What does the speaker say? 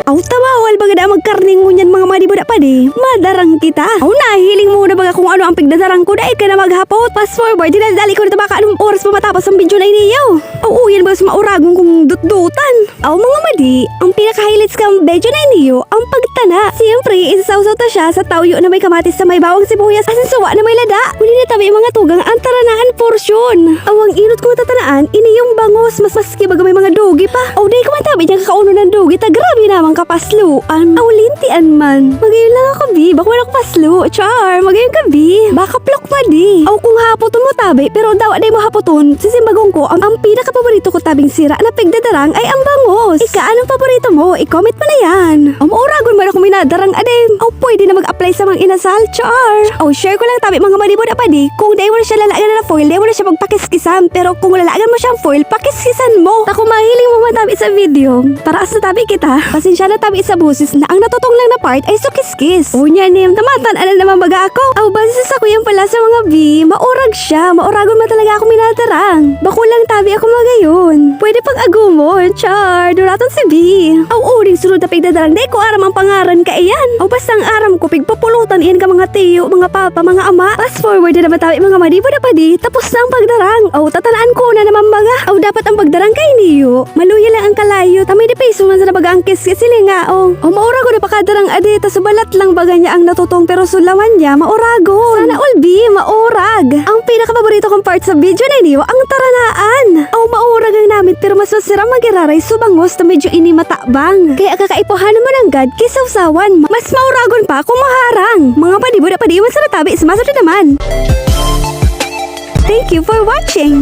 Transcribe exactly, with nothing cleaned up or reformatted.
Aw, ta bawal baga daa magkarne ngunyan, mga madi, buda padi. Madarang kita. Aw, nahiling mo na baga kung ano ang pigdadarang ko, dai ka na maghapot. Fast forward, dinadali ko na ta baka anong oras pa matapos ang video na iniyo. Aw, uyan ba sa mauragon kong dutdutan? Aw, mga madi, ang pinaka-highlights kang video na iniyo, ang pagtana. Siyempre, isasawsaw ta siya sa tawyo na may kamatis sa may bawang sibuyas, asin suwa na may lada. Huli na tabi mga tugang ang taranaan portion. Aw, ang inot kong tatanaan, ini yung bangos, mas maski baga may mga dugi pa. Aw, dai ko man tabi niya kakauno ng dugi, ta grabe naman kapasluan. Aw, lintian man. Magayon lang ako, bi. Bako man ako paslo. Char, magayon ka, bi. Baka plok pa, di. Aw, kung hapoton mo tabi, pero dawa dai mo hapoton, sisimbagon ko, ang, ang pinakapaborito ko tabing sira na pigdadarang ay ang bangos. Ika, anong paborito mo? I-comment mo na yan. Aw, mauragon man ako minadarang, ade. Aw, pwede na mag-apply sa mga inasal. Char. Aw, share ko lang tabi, mga madi, buda padi. Kung dai mo na siya lalagan na foil, dai mo na siya pagpakiskisan. Pero kung lalagan mo siyang foil, pakiskisan mo. Ta kung mahiling mo man tabi sa video, paraas na tabi kita. Pasensya na tabi sa boses na ang natutong lang na part ay sukiskis. Unya, Nim, tamatan, ano naman baga ako? Aw, base sa sakuyang pala sa mga bi, maurag siya. Mauragon man talaga ako minadarang. Bako lang tabi ako magayon. Pwede pang agumon. Char, duraton si bi. Aw, uring sunod na pigdadarang, dai ko aram ang pangaran kaiyan. Aw, basta ang aram ko, pigpupulutan iyan ka mga tiyo, mga papa, mga ama. Fast forward na naman tabi, mga madi, buda padi. Tapos na ang pagdarang. Aw, tatanaan ko na naman baga. Aw, dapat ang pagdarang kay niyo. Maluya lang ang kalayo. Ta may depeso man sana baga ang kiskis, silinga, oh. Aw, mauragon na pakadarang ade, ta subalat lang baga niya ang natutong, pero sulawan niya, mauragon. Sana all, bi, maurag. Ang pinakapaborito kong part sa video na iniyo, ang taranaan. Aw, maurag ang namit, pero mas masarap magiraray sa bangos na medyo ini matabang. Kaya kakaipuhanan mo nanggad, kisawsawan. Mas mauragon pa kung maharang. Mga padi, buda padi, iwan sa natabi, sa masunod naman. Thank you for watching!